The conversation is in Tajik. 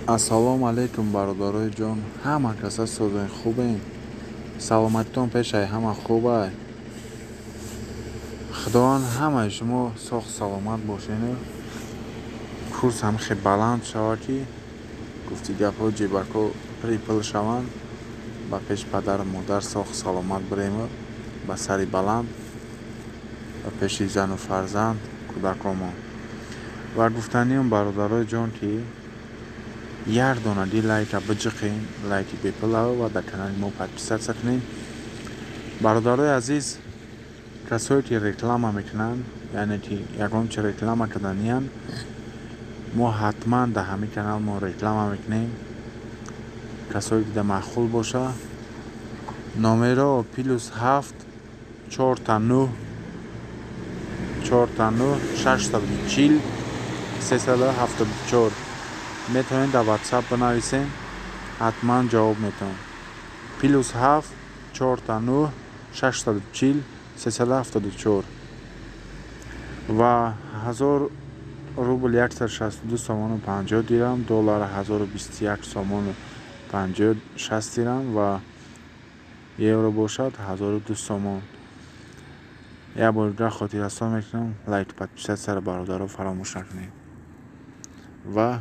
Ассалому алайкум, бародарои ҷон, ҳама каса созен, хубен, саломатитон пешаи ҳама хубай. Худованд ҳамаи шумо соғ саломат бошену курс ҳам хеле баланд шавад, ки гуфти гапҳо ҷебакҳо пури пул шаванд, ба пеши падару модар соғ саломат бирему ба сари баланд, ба пеши зану фарзанд, кӯдакомон. Ва гуфтаниам, бародарои ҷон, ки як донаги лайка биҷиқем, лайки бепулаво, ва дар канали мо подписаться кунем. Бародарои азиз, касое ки реклама мекунанд, яъне ки ягон чи реклама карданиянд, мо ҳатман дар ҳамин канал мо реклама мекунем. Касое ки дар маъқул боша, номеро +7 999 999 640 374 метавонед дар Ватсап бинависем, ҳатман ҷавоб метавон. +7 999 640 374. Ва 1000 рубл 162 сомону 50 дирам, доллар 1021 сомону 56 дирам ва евро бошад 1002 сомон. Як бори дигар хотиррасон мекунам, лайк, подписаться ро, бародаро, фаромӯш накунед. Ва